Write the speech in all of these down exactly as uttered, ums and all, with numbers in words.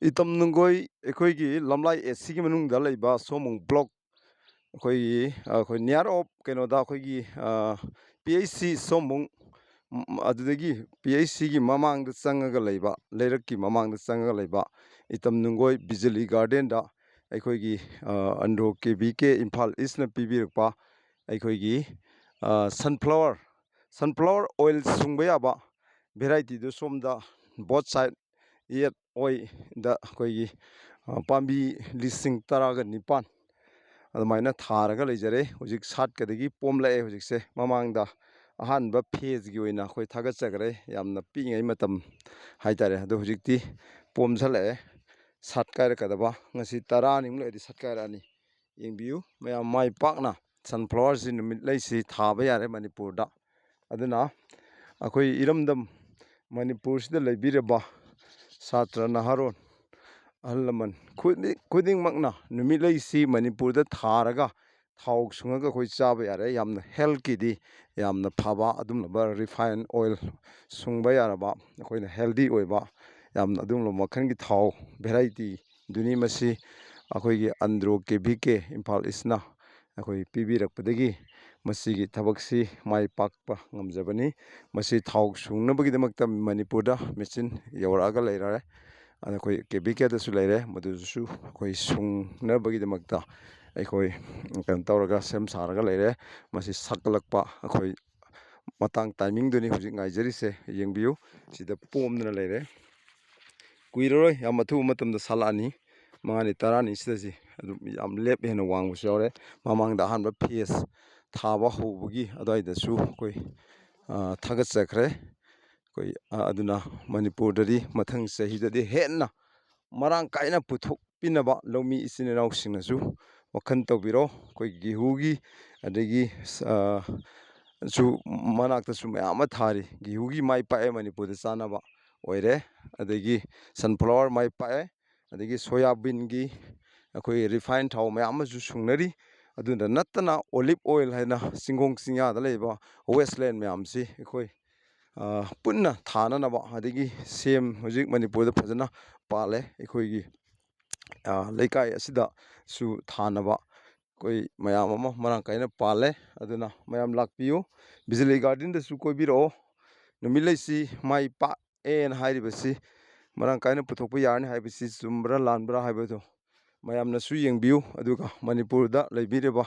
Item ꯅꯨꯡꯒꯣꯏ ꯑꯩꯈꯣꯏꯒꯤ ꯂꯝꯂꯥꯏ ꯑꯦ ꯁꯤꯒꯤ ꯃꯅꯨꯡꯗ ꯂꯩꯕ ꯁꯣꯝꯕꯨꯡ ꯕ꯭ꯂꯣꯛ, ꯑꯩꯈꯣꯏꯒꯤ, ꯑ, ꯑꯩꯈꯣꯏ near of ꯀꯩꯅꯣꯗ ꯑꯩꯈꯣꯏꯒꯤ, ꯑ, ꯄꯤ ꯑꯩꯆ ꯁꯤ ꯁꯣꯝꯕꯨꯡ, ꯎꯝ, ꯑꯗꯨꯗꯒꯤ ꯄꯤ ꯑꯩꯆ ꯁꯤꯒꯤ ꯃꯃꯥꯡꯗ ꯆꯪꯉꯒ ꯂꯩꯕ, ꯂꯩꯔꯛꯀꯤ ꯃꯃꯥꯡꯗ ꯆꯪꯉꯒ ꯂꯩꯕ ꯏꯇꯝ ꯅꯨꯡꯒꯣꯏ ꯕꯤꯖꯂꯤ ꯒꯥꯔꯗꯦꯟꯗ ꯑꯩꯈꯣꯏꯒꯤ, ꯑ, ꯑꯟꯗ꯭ꯔꯣ ꯀꯦ ꯚꯤ ꯀꯦ ꯏꯝꯐꯥꯜ ꯏꯁꯅ ꯄꯤꯕꯤꯔꯛꯄ ꯑꯩꯈꯣꯏꯒꯤ, ꯑ, sunflower, sunflower oil ꯁꯨꯡꯕ ꯌꯥꯕ varietyꯗꯨ ꯁꯣꯝꯗ both side ꯌꯦꯠ ꯑꯣꯏꯗ ꯑꯩꯈꯣꯏꯒꯤ, ꯑ, ꯄꯥꯝꯕꯤ ꯂꯤꯁꯤꯡ ꯇꯔꯥꯒ ꯅꯤꯄꯥꯟ ꯑꯗꯨꯃꯥꯏꯅ ꯊꯥꯔꯒ ꯂꯩꯖꯔꯦ꯫ ꯍꯧꯖꯤꯛ ꯁꯥꯠꯀꯗꯒꯤ ꯄꯣꯝꯂꯛꯑꯦ꯫ ꯍꯧꯖꯤꯛꯁꯦ ꯃꯃꯥꯡꯗ ꯑꯍꯥꯟꯕ phaseꯀꯤ ꯑꯣꯏꯅ ꯑꯩꯈꯣꯏ ꯊꯥꯒꯠꯆꯈ꯭ꯔꯦ꯫ ꯌꯥꯝꯅ ꯄꯤꯛꯏꯉꯩ ꯃꯇꯝ ꯍꯥꯏꯇꯥꯔꯦ꯫ ꯑꯗꯣ ꯍꯧꯖꯤꯛꯇꯤ ꯄꯣꯝꯁꯜꯂꯛꯑꯦ꯫ ꯁꯥꯠ ꯀꯥꯏꯔꯛꯀꯗꯕ ꯉꯁꯤ ꯇꯔꯥꯅꯤꯃꯨꯛ ꯂꯩꯔꯗꯤ ꯁꯥꯠ ꯀꯥꯏꯔꯛꯑꯅꯤ꯫ ꯌꯦꯡꯕꯤꯌꯨ ꯃꯌꯥꯝ, ꯃꯥꯏ ꯄꯥꯛꯅ sunflowerꯁꯤ ꯅꯨꯃꯤꯠ ꯂꯩꯁꯤ ꯊꯥꯕ ꯌꯥꯔꯦ ꯃꯅꯤꯄꯨꯔꯗ꯫ ꯑꯗꯨꯅ ꯑꯩꯈꯣꯏ ꯏꯔꯝꯗꯝ ꯃꯅꯤꯄꯨꯔꯁꯤꯗ ꯂꯩꯕꯤꯔꯕ ꯁꯥꯇ꯭ꯔ ꯅꯍꯥꯔꯣꯟ, ꯑꯍꯜ ꯂꯃꯟ ꯈꯨꯗꯤꯡ-, ꯈꯨꯗꯤꯡꯃꯛꯅ ꯅꯨꯃꯤꯠꯂꯩꯁꯤ ꯃꯅꯤꯄꯨꯔꯗ ꯊꯥꯔꯒ ꯊꯥꯎ ꯁꯨꯡꯉꯒ ꯑꯩꯈꯣꯏ ꯆꯥꯕ ꯌꯥꯔꯦ꯫ ꯌꯥꯝꯅ healthꯀꯤꯗꯤ ꯌꯥꯝꯅ ꯐꯕ ꯑꯗꯨꯝꯂꯕ refine oil ꯁꯨꯡꯕ ꯌꯥꯔꯕ ꯑꯩꯈꯣꯏꯅ healthy ꯑꯣꯏꯕ ꯌꯥꯝꯅ ꯑꯗꯨꯝꯂꯕ ꯃꯈꯜꯒꯤ ꯊꯥꯎ varietyꯗꯨꯅꯤ꯫ ꯃꯁꯤ ꯑꯩꯈꯣꯏꯒꯤ ꯑꯟꯗ꯭ꯔꯣ ꯀꯦ ꯚꯤ ꯀꯦ ꯏꯝꯐꯥꯜ ꯏꯁꯅ ꯑꯩꯈꯣꯏ ꯄꯤꯕꯤꯔꯛꯄꯗꯒꯤ ꯃꯁꯤꯒꯤ ꯊꯕꯛꯁꯤ ꯃꯥꯏ ꯄꯥꯛꯄ ꯉꯝꯖꯕꯅꯤ꯫ ꯃꯁꯤ ꯊꯥꯎ ꯁꯨꯡꯅꯕꯒꯤꯗꯃꯛꯇ ꯃꯅꯤꯄꯨꯔꯗ ꯃꯦꯆꯤꯟ ꯌꯧꯔꯛꯑꯒ ꯂꯩꯔꯦ꯫ ꯑꯗ ꯑꯩꯈꯣꯏ ꯀꯦ ꯚꯤ ꯀꯦꯗꯁꯨ ꯂꯩꯔꯦ, ꯃꯗꯨꯗꯁꯨ ꯑꯩꯈꯣꯏ ꯁꯨꯡꯅꯕꯒꯤꯗꯃꯛꯇ ꯑꯩꯈꯣꯏ ꯀꯩꯅꯣ ꯇꯧꯔꯒ ꯁꯦꯝ ꯁꯥꯔꯒ ꯂꯩꯔꯦ꯫ ꯃꯁꯤ ꯁꯛꯀꯠꯂꯛꯄ ꯑꯩꯈꯣꯏ ꯃꯇꯥꯡ timingꯗꯨꯅꯤ ꯍꯧꯖꯤꯛ ꯉꯥꯏꯖꯔꯤꯁꯦ꯫ ꯌꯦꯡꯕꯤꯌꯨ, ꯁꯤꯗ ꯄꯣꯝꯗꯅ ꯂꯩꯔꯦ꯫ ꯀꯨꯏꯔꯔꯣꯏ, ꯌꯥꯝ ꯑꯊꯨꯕ ꯃꯇꯝꯗ ꯁꯥꯠꯂꯛꯑꯅꯤ꯫ ꯃꯉꯥꯅꯤ ꯇꯔꯥꯅꯤ ꯁꯤꯗ ꯁꯤ ꯑꯗꯨꯝ ꯌꯥꯝ ꯂꯦꯞ ꯍꯦꯟꯅ ꯋꯥꯡꯕꯁꯨ ꯌꯥꯎꯔꯦ꯫ ꯃꯃꯥꯡꯗ ꯑꯍꯥꯟꯕ phase ꯊꯥꯕ ꯍꯧꯕꯒꯤ ꯑꯗꯨꯋꯥꯏꯗꯁꯨ ꯑꯩꯈꯣꯏ, ꯑ, ꯊꯥꯒꯠꯆꯈ꯭ꯔꯦ꯫ ꯑꯩꯈꯣꯏ, ꯑ, ꯑꯗꯨꯅ ꯃꯅꯤꯄꯨꯔꯗꯗꯤ ꯃꯊꯪ ꯆꯍꯤꯗꯗꯤ ꯍꯦꯟꯅ ꯃꯔꯥꯡ ꯀꯥꯏꯅ ꯄꯨꯊꯣꯛꯄꯤꯅꯕ ꯂꯧꯃꯤ ꯏꯆꯤꯟ ꯏꯅꯥꯎꯁꯤꯡꯅꯁꯨ ꯋꯥꯈꯜ ꯇꯧꯕꯤꯔꯣ꯫ ꯑꯩꯈꯣꯏ ꯒꯦꯍꯨꯒꯤ ꯑꯗꯒꯤ, ꯑ, ꯁꯨ ꯃꯅꯥꯛꯇꯁꯨ ꯃꯌꯥꯝ ꯑꯃ ꯊꯥꯔꯤ꯫ ꯒꯦꯍꯨꯒꯤ ꯃꯥꯏ ꯄꯥꯛꯑꯦ, ꯃꯅꯤꯄꯨꯔꯗ ꯆꯥꯅꯕ ꯑꯣꯏꯔꯦ꯫ ꯑꯗꯒꯤ sunflower ꯃꯥꯏ ꯄꯥꯛꯑꯦ꯫ ꯑꯗꯒꯤ ꯁꯣꯌꯥꯕꯤꯟꯒꯤ ꯑꯩꯈꯣꯏ refine ꯊꯥꯎ ꯃꯌꯥꯝ ꯑꯃꯁꯨ ꯁꯨꯡꯅꯔꯤ꯫ ꯑꯗꯨꯗ ꯅꯠꯇꯅ olive oil ꯍꯥꯏꯅ ꯆꯤꯡꯈꯣꯡ ꯆꯤꯡꯌꯥꯗ ꯂꯩꯕ wasteland ꯃꯌꯥꯝꯁꯤ ꯑꯩꯈꯣꯏ, ꯄꯨꯟꯅ ꯊꯥꯅꯅꯕ, ꯑꯗꯒꯤ ꯁꯦꯝ ꯍꯧꯖꯤꯛ ꯃꯅꯤꯄꯨꯔꯗ ꯐꯖꯅ ꯄꯥꯜꯂꯦ꯫ ꯑꯩꯈꯣꯏꯒꯤ ꯂꯩꯀꯥꯏ ꯑꯁꯤꯗꯁꯨ ꯊꯥꯅꯕ ꯑꯩꯈꯣꯏ ꯃꯌꯥꯝ ꯑꯃ ꯃꯔꯥꯡ ꯀꯥꯏꯅ ꯄꯥꯜꯂꯦ꯫ ꯑꯗꯨꯅ ꯃꯌꯥꯝ ꯂꯥꯛꯄꯤꯌꯨ, ꯕꯤꯖꯂꯤ ꯒꯥꯔꯗꯦꯟꯗꯁꯨ ꯀꯣꯏꯕꯤꯔꯛꯑꯣ꯫ ꯅꯨꯃꯤꯠꯂꯩꯁꯤ ꯃꯥꯏ ꯄꯥꯛꯑꯦꯅ ꯍꯥꯏꯔꯤꯕꯁꯤ ꯃꯔꯥꯡ ꯀꯥꯏꯅ ꯄꯨꯊꯣꯛꯄ ꯌꯥꯔꯅꯤ ꯍꯥꯏꯕꯁꯤ ꯆꯨꯝꯕ꯭ꯔꯥ ꯂꯥꯟꯕ꯭ꯔꯥ ꯍꯥꯏꯕꯗꯨ ꯃꯌꯥꯝꯅꯁꯨ ꯌꯦꯡꯕꯤꯌꯨ꯫ ꯑꯗꯨꯒ ꯃꯅꯤꯄꯨꯔꯗ ꯂꯩꯕꯤꯔꯤꯕ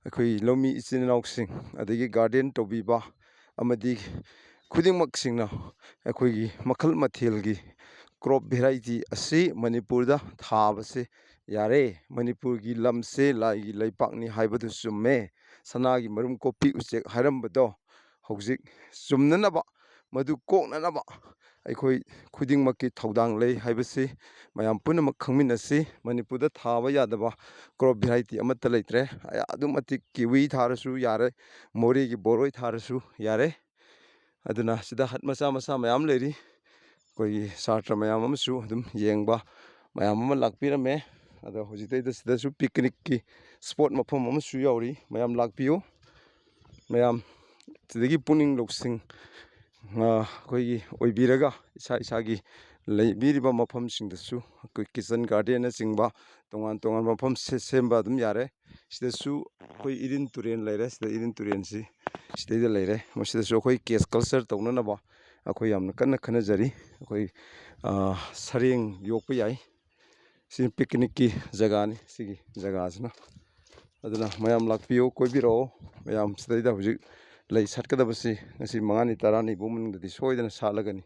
ꯑꯩꯈꯣꯏ ꯂꯧꯃꯤ ꯏꯆꯤꯟ ꯏꯅꯥꯎꯁꯤꯡ, ꯑꯗꯒꯤ ꯒꯥꯔꯗꯦꯟ ꯇꯧꯕꯤꯕ ꯑꯃꯗꯤ ꯈꯨꯗꯤꯡꯃꯛꯁꯤꯡꯅ ꯑꯩꯈꯣꯏꯒꯤ ꯃꯈꯜ ꯃꯊꯦꯜꯒꯤ ꯀ꯭ꯔꯣꯞ ꯚꯦꯔꯥꯏꯇꯤ ꯑꯁꯤ ꯃꯅꯤꯄꯨꯔꯗ ꯊꯥꯕꯁꯦ ꯌꯥꯔꯦ꯫ ꯃꯅꯤꯄꯨꯔꯒꯤ ꯂꯝꯁꯦ ꯂꯥꯏꯒꯤ ꯂꯩꯄꯥꯛꯅꯤ ꯍꯥꯏꯕꯗꯨ ꯆꯨꯝꯃꯦ꯫ ꯁꯅꯥꯒꯤ ꯃꯔꯨꯝ ꯀꯣꯛꯄꯤ ꯎꯆꯦꯛ ꯍꯥꯏꯔꯝꯕꯗꯣ ꯍꯧꯖꯤꯛ ꯆꯨꯝꯅꯅꯕ, ꯃꯗꯨ ꯀꯣꯛꯅꯅꯕ ꯑꯩꯈꯣꯏ ꯈꯨꯗꯤꯡꯃꯛꯀꯤ ꯊꯧꯗꯥꯡ ꯂꯩ ꯍꯥꯏꯕꯁꯤ ꯃꯌꯥꯝ ꯄꯨꯝꯅꯃꯛ ꯈꯪꯃꯤꯟꯅꯁꯤ꯫ ꯃꯅꯤꯄꯨꯔꯗ ꯊꯥꯕ ꯌꯥꯗꯕ ꯀ꯭ꯔꯣꯞ ꯚꯦꯔꯥꯏꯇꯤ ꯑꯃꯠꯇ ꯂꯩꯇ꯭ꯔꯦ꯫ ꯑꯗꯨꯛ ꯃꯇꯤꯛ ꯀꯤꯋꯤ ꯊꯥꯔꯁꯨ ꯌꯥꯔꯦ, ꯃꯣꯔꯦꯒꯤ ꯕꯣꯔꯣꯏ ꯊꯥꯔꯁꯨ ꯌꯥꯔꯦ꯫ ꯑꯗꯨꯅ ꯁꯤꯗ ꯍꯠ ꯃꯆꯥ ꯃꯆꯥ ꯃꯌꯥꯝ ꯂꯩꯔꯤ꯫ ꯑꯩꯈꯣꯏꯒꯤ ꯁꯥꯇ꯭ꯔ ꯃꯌꯥꯝ ꯑꯃꯁꯨ ꯑꯗꯨꯝ ꯌꯦꯡꯕ ꯃꯌꯥꯝ ꯑꯃ ꯂꯥꯛꯄꯤꯔꯝꯃꯦ꯫ ꯑꯗꯣ ꯍꯧꯖꯤꯛꯇꯩꯗ ꯁꯤꯗꯁꯨ ꯄꯤꯛꯅꯤꯛꯀꯤ ꯁ꯭ꯄꯣꯠ ꯃꯐꯝ ꯑꯃꯁꯨ ꯌꯥꯎꯔꯤ꯫ ꯃꯌꯥꯝ ꯂꯥꯛꯄꯤꯌꯨ꯫ ꯃꯌꯥꯝ ꯁꯤꯗꯒꯤ ꯄꯨꯛꯅꯤꯡ ꯂꯧꯁꯤꯡ, ꯑ, ꯑꯩꯈꯣꯏꯒꯤ ꯑꯣꯏꯕꯤꯔꯒ ꯏꯁꯥ ꯏꯁꯥꯒꯤ ꯂꯩꯕꯤꯔꯤꯕ ꯃꯐꯝꯁꯤꯡꯗꯁꯨ ꯑꯩꯈꯣꯏ ꯀꯤꯠꯆꯟ ꯒꯥꯔꯗꯦꯟꯅꯆꯤꯡꯕ ꯇꯣꯉꯥꯟ ꯇꯣꯉꯥꯟꯕ ꯃꯐꯝ ꯁꯦ-, ꯁꯦꯝꯕ ꯑꯗꯨꯝ ꯌꯥꯔꯦ꯫ ꯁꯤꯗꯁꯨ ꯑꯩꯈꯣꯏ ꯏꯔꯤꯟ ꯇꯨꯔꯦꯜ ꯂꯩꯔꯦ꯫ ꯁꯤꯗ ꯏꯔꯤꯟ ꯇꯨꯔꯦꯜꯁꯤ ꯁꯤꯗꯩꯗ ꯂꯩꯔꯦ꯫ ꯃꯁꯤꯗꯁꯨ ꯑꯩꯈꯣꯏ ꯀꯦꯁ ꯀꯜꯆꯔ ꯇꯧꯅꯅꯕ ꯑꯩꯈꯣꯏ ꯌꯥꯝꯅ ꯀꯟꯅ ꯈꯟꯅꯖꯔꯤ꯫ ꯑꯩꯈꯣꯏ, ꯑ, ꯁꯔꯦꯡ ꯌꯣꯛꯄ ꯌꯥꯏ꯫ ꯁꯤ ꯄꯤꯛꯅꯤꯛꯀꯤ ꯖꯒꯥꯅꯤ, ꯁꯤꯒꯤ ꯖꯒꯥꯁꯤꯅ꯫ ꯑꯗꯨꯅ ꯃꯌꯥꯝ ꯂꯥꯛꯄꯤꯌꯨ, ꯀꯣꯏꯕꯤꯔꯛꯑꯣ꯫ ꯃꯌꯥꯝ ꯁꯤꯗꯩꯗ ꯍꯧꯖꯤꯛ ꯂꯩ ꯁꯥꯠꯀꯗꯕꯁꯤ ꯉꯁꯤ ꯃꯉꯥꯅꯤ ꯇꯔꯥꯅꯤꯕꯨ ꯃꯅꯨꯡꯗꯗꯤ ꯁꯣꯏꯗꯅ ꯁꯥꯠꯂꯒꯅꯤ꯫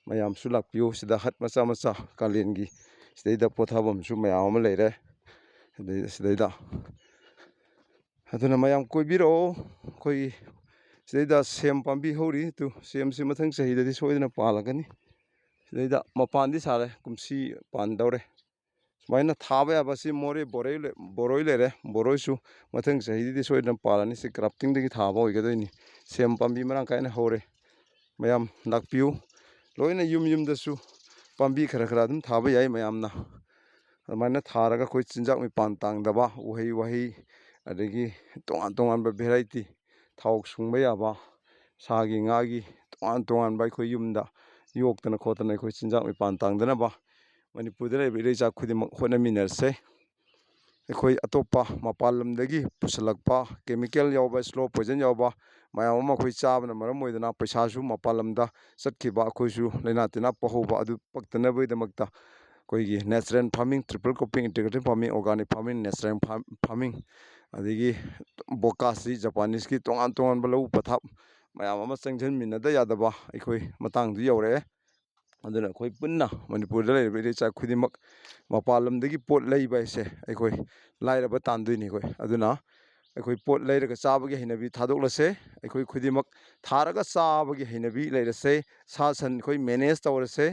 ꯃꯌꯥꯝꯁꯨ ꯂꯥꯛꯄꯤꯌꯨ꯫ ꯁꯤꯗ ꯍꯠ ꯃꯆꯥ ꯃꯆꯥ ꯀꯥꯂꯦꯟꯒꯤ ꯁꯤꯗꯩꯗ ꯄꯣꯊꯥꯐꯝꯁꯨ ꯃꯌꯥꯝ ꯑꯃ ꯂꯩꯔꯦ꯫ ꯑꯗꯩ ꯁꯤꯗꯩꯗ ꯑꯗꯨꯅ ꯃꯌꯥꯝ ꯀꯣꯏꯕꯤꯔꯛꯑꯣ꯫ ꯑꯩꯈꯣꯏꯒꯤ ꯁꯤꯗꯩꯗ ꯁꯦꯝ ꯄꯥꯝꯕꯤ ꯍꯧꯔꯤ꯫ ꯑꯗꯨ ꯁꯦꯝꯁꯤ ꯃꯊꯪ ꯆꯍꯤꯗꯗꯤ ꯁꯣꯏꯗꯅ ꯄꯥꯜꯂꯛꯀꯅꯤ꯫ ꯁꯤꯗꯩꯗ ꯃꯄꯥꯟꯗꯤ ꯁꯥꯔꯦ, ꯀꯨꯝꯁꯤ ꯄꯥꯟꯗꯧꯔꯦ꯫ ꯁꯨꯃꯥꯏꯅ ꯊꯥꯕ ꯌꯥꯕꯁꯤ ꯃꯣꯔꯦ ꯕꯣꯔꯣꯏ ꯂꯩ-, ꯕꯣꯔꯣꯏ ꯂꯩꯔꯦ꯫ ꯕꯣꯔꯣꯏꯁꯨ ꯃꯊꯪ ꯆꯍꯤꯗꯗꯤ ꯁꯣꯏꯗꯅ ꯄꯥꯜꯂꯅꯤ꯫ ꯁꯤ ꯀ꯭ꯔꯥꯐꯇꯤꯡꯗꯒꯤ ꯊꯥꯕ ꯑꯣꯏꯒꯗꯣꯏꯅꯤ꯫ ꯁꯦꯝ ꯄꯥꯝꯕꯤ ꯃꯔꯥꯡ ꯀꯥꯏꯅ ꯍꯧꯔꯦ꯫ ꯃꯌꯥꯝ ꯂꯥꯛꯄꯤꯌꯨ꯫ ꯂꯣꯏꯅ ꯌꯨꯝ ꯌꯨꯝꯗꯁꯨ ꯄꯥꯝꯕꯤ ꯈꯔ ꯈꯔ ꯑꯗꯨꯝ ꯊꯥꯕ ꯌꯥꯏ ꯃꯌꯥꯝꯅ꯫ ꯑꯗꯨꯃꯥꯏꯅ ꯊꯥꯔꯒ ꯑꯩꯈꯣꯏ ꯆꯤꯟꯖꯥꯛ ꯃꯤꯄꯥꯟ ꯇꯥꯡꯗꯕ ꯎꯍꯩ ꯋꯥꯍꯩ, ꯑꯗꯒꯤ ꯇꯣꯉꯥꯟ ꯇꯣꯉꯥꯟꯕ ꯚꯦꯔꯥꯏꯇꯤ, ꯊꯥꯎ ꯁꯨꯡꯕ ꯌꯥꯕ, ꯁꯥꯒꯤ ꯉꯥꯒꯤ ꯇꯣꯉꯥꯟ ꯇꯣꯉꯥꯟꯕ ꯑꯩꯈꯣꯏ ꯌꯨꯝꯗ ꯌꯣꯛꯇꯅ ꯈꯣꯠꯇꯅ ꯑꯩꯈꯣꯏ ꯆꯤꯟꯖꯥꯛ ꯃꯤꯄꯥꯟ ꯇꯥꯡꯗꯅꯕ ꯃꯅꯤꯄꯨꯔꯗ ꯂꯩꯔꯤꯕ ꯏꯔꯩꯆꯥ ꯈꯨꯗꯤꯡꯃꯛ ꯍꯣꯠꯅꯃꯤꯟꯅꯔꯁꯦ꯫ ꯑꯩꯈꯣꯏ ꯑꯇꯣꯞꯄ ꯃꯄꯥꯟ ꯂꯝꯗꯒꯤ ꯄꯨꯁꯤꯜꯂꯛꯄ chemical ꯌꯥꯎꯕ, slow poison ꯌꯥꯎꯕ ꯃꯌꯥꯝ ꯑꯃ ꯑꯩꯈꯣꯏ ꯆꯥꯕꯅ ꯃꯔꯝ ꯑꯣꯏꯗꯅ ꯄꯩꯁꯥꯁꯨ ꯃꯄꯥꯟ ꯂꯝꯗ ꯆꯠꯈꯤꯕ, ꯑꯩꯈꯣꯏꯁꯨ ꯂꯥꯏꯅꯥ ꯇꯤꯟꯅꯥ ꯄꯣꯛꯍꯧꯕ ꯑꯗꯨ ꯄꯛꯇꯅꯕꯒꯤꯗꯃꯛꯇ ꯑꯩꯈꯣꯏꯒꯤ natural farming, triple cropping, integrated farming, organic farming, natural farm-, farming, ꯑꯗꯒꯤ ꯕꯣꯀꯥꯁꯤ, Japaneseꯀꯤ ꯇꯣꯉꯥꯟ ꯇꯣꯉꯥꯟꯕ ꯂꯧ ꯄꯊꯥꯞ ꯃꯌꯥꯝ ꯑꯃ ꯆꯪꯁꯤꯟꯃꯤꯟꯅꯗ ꯌꯥꯗꯕ ꯑꯩꯈꯣꯏ ꯃꯇꯥꯡꯗꯨ ꯌꯧꯔꯛꯑꯦ꯫ ꯑꯗꯨꯅ ꯑꯩꯈꯣꯏ ꯄꯨꯟꯅ ꯃꯅꯤꯄꯨꯔꯗ ꯂꯩꯔꯤꯕ ꯏꯔꯩꯆꯥ ꯈꯨꯗꯤꯡꯃꯛ ꯃꯄꯥꯟ ꯂꯝꯗꯒꯤ ꯄꯣꯠ ꯂꯩꯕ ꯍꯥꯏꯁꯦ ꯑꯩꯈꯣꯏ ꯂꯥꯏꯔꯕ ꯇꯥꯟꯗꯣꯏꯅꯤ ꯑꯩꯈꯣꯏ꯫ ꯑꯗꯨꯅ ꯑꯩꯈꯣꯏ ꯄꯣꯠ ꯂꯩꯔꯒ ꯆꯥꯕꯒꯤ ꯍꯩꯅꯕꯤ ꯊꯥꯗꯣꯛꯂꯁꯦ꯫ ꯑꯩꯈꯣꯏ ꯈꯨꯗꯤꯡꯃꯛ ꯊꯥꯔꯒ ꯆꯥꯕꯒꯤ ꯍꯩꯅꯕꯤ ꯂꯩꯔꯁꯦ꯫ ꯁꯥ ꯁꯟ ꯑꯩꯈꯣꯏ manage ꯇꯧꯔꯁꯦ꯫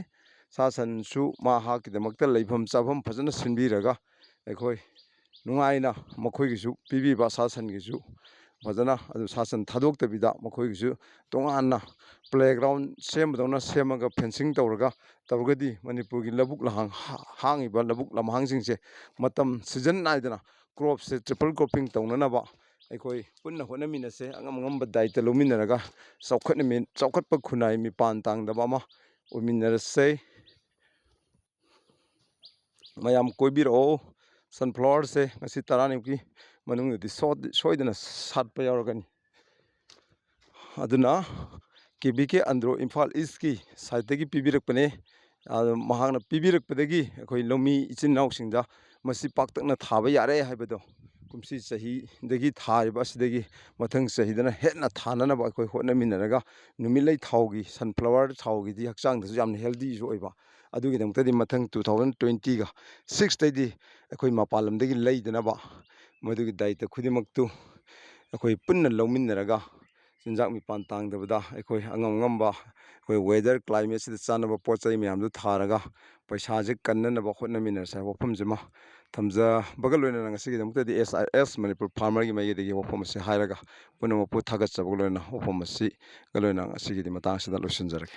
ꯁꯥ ꯁꯟꯁꯨ ꯃꯍꯥꯛꯀꯤꯗꯃꯛꯇ ꯂꯩꯐꯝ ꯆꯥꯐꯝ ꯐꯖꯅ ꯁꯤꯟꯕꯤꯔꯒ ꯑꯩꯈꯣꯏ ꯅꯨꯡꯉꯥꯏꯅ ꯃꯈꯣꯏꯒꯤꯁꯨ ꯄꯤꯕꯤꯕ, ꯁꯥ ꯁꯟꯒꯤꯁꯨ ꯐꯖꯅ, ꯑꯗꯨ ꯁꯥ ꯁꯟ ꯊꯥꯗꯣꯛꯇꯕꯤꯗ ꯃꯈꯣꯏꯒꯤꯁꯨ ꯇꯣꯉꯥꯟꯅ playground ꯁꯦꯝꯕꯗꯧꯅ ꯁꯦꯝꯃꯒ fencing ꯇꯧꯔꯒ ꯇꯧꯔꯒꯗꯤ ꯃꯅꯤꯄꯨꯔꯒꯤ ꯂꯧꯕꯨꯛ ꯂꯝꯍꯥꯡ, ꯍꯥ-, ꯍꯥꯡꯉꯤꯕ ꯂꯧꯕꯨꯛ ꯂꯝꯍꯥꯡꯁꯤꯡꯁꯦ ꯃꯇꯝ season ꯅꯥꯏꯗꯅ cropꯁꯦ triple cropping ꯇꯧꯅꯅꯕ ꯑꯩꯈꯣꯏ ꯄꯨꯟꯅ ꯍꯣꯠꯅꯃꯤꯟꯅꯁꯦ꯫ ꯑꯉꯝ ꯑꯉꯝꯕ ꯗꯥꯏꯇ ꯂꯧꯃꯤꯟꯅꯔꯒ ꯆꯥꯎꯈꯠꯅꯃꯤ-, ꯆꯥꯎꯈꯠꯄ ꯈꯨꯟꯅꯥꯏ ꯃꯤꯄꯥꯟ ꯇꯥꯡꯗꯕ ꯑꯃ ꯑꯣꯏꯃꯤꯟꯅꯔꯁꯦ꯫ ꯃꯌꯥꯝ ꯀꯣꯏꯕꯤꯔꯛꯑꯣ꯫ Sunflowerꯁꯦ ꯉꯁꯤ ꯇꯔꯥꯅꯤꯃꯨꯛꯀꯤ ꯃꯅꯨꯡꯗꯗꯤ ꯁꯣ-, ꯁꯣꯏꯗꯅ ꯁꯥꯠꯄ ꯌꯥꯎꯔꯒꯅꯤ꯫ ꯑꯗꯨꯅ ꯀꯦ ꯕꯤ ꯀꯦ ꯑꯟꯗ꯭ꯔꯣ ꯏꯝꯐꯥꯜ ꯏꯁꯀꯤ ꯁꯥꯏꯠꯇꯒꯤ ꯄꯤꯕꯤꯔꯛꯄꯅꯦ꯫ ꯑꯗꯣ ꯃꯍꯥꯛꯅ ꯄꯤꯕꯤꯔꯛꯄꯗꯒꯤ ꯑꯩꯈꯣꯏ ꯂꯧꯃꯤ ꯏꯆꯤꯟ ꯏꯅꯥꯎꯁꯤꯡꯗ ꯃꯁꯤ ꯄꯥꯛꯇꯛꯅ ꯊꯥꯕ ꯌꯥꯔꯦ ꯍꯥꯏꯕꯗꯣ ꯀꯨꯝꯁꯤ ꯆꯍꯤꯗꯒꯤ ꯊꯥꯔꯤꯕ ꯑꯁꯤꯗꯒꯤ ꯃꯊꯪ ꯆꯍꯤꯗꯅ ꯍꯦꯟꯅ ꯊꯥꯅꯅꯕ ꯑꯩꯈꯣꯏ ꯍꯣꯠꯅꯃꯤꯟꯅꯔꯒ ꯅꯨꯃꯤꯠꯂꯩ ꯊꯥꯎꯒꯤ, sunflower ꯊꯥꯎꯒꯤꯗꯤ ꯍꯛꯆꯥꯡꯗꯁꯨ ꯌꯥꯝꯅ healthyꯁꯨ ꯑꯣꯏꯕ, ꯑꯗꯨꯒꯤꯗꯃꯛꯇꯗꯤ ꯃꯊꯪ two thousand twentyꯒ sixꯇꯩꯗꯤ ꯑꯩꯈꯣꯏ ꯃꯄꯥꯟ ꯂꯝꯗꯒꯤ ꯂꯩꯗꯅꯕ ꯃꯗꯨꯒꯤ ꯗꯥꯏꯇ ꯈꯨꯗꯤꯡꯃꯛꯇꯨ ꯑꯩꯈꯣꯏ ꯄꯨꯟꯅ ꯂꯧꯃꯤꯟꯅꯔꯒ ꯆꯤꯟꯖꯥꯛ ꯃꯤꯄꯥꯟ ꯇꯥꯡꯗꯕꯗ ꯑꯩꯈꯣꯏ ꯑꯉꯝ ꯑꯉꯝꯕ ꯑꯩꯈꯣꯏ weather climateꯁꯤꯗ ꯆꯥꯟꯅꯕ ꯄꯣꯠ ꯆꯩ ꯃꯌꯥꯝꯗꯨ ꯊꯥꯔꯒ ꯄꯩꯁꯥꯁꯦ ꯀꯟꯅꯅꯕ ꯍꯣꯠꯅꯃꯤꯟꯅꯔꯁꯦ ꯍꯥꯏꯕ ꯋꯥꯐꯝꯁꯤꯃ ꯊꯝꯖꯕꯒ ꯂꯣꯏꯅꯅ ꯉꯁꯤꯒꯤꯗꯃꯛꯇꯗꯤ S I S ꯃꯅꯤꯄꯨꯔ farmerꯒꯤ ꯃꯥꯏꯀꯩꯗꯒꯤ ꯋꯥꯐꯝ ꯑꯁꯤ ꯍꯥꯏꯔꯒ ꯄꯨꯝꯅꯃꯛꯄꯨ ꯊꯥꯒꯠꯆꯕꯒ ꯂꯣꯏꯅꯅ ꯋꯥꯐꯝ ꯑꯁꯤꯒ ꯂꯣꯏꯅꯅ ꯉꯁꯤꯒꯤꯗꯤ ꯃꯇꯥꯡ ꯑꯁꯤꯗ ꯂꯣꯏꯁꯤꯟꯖꯔꯒꯦ꯫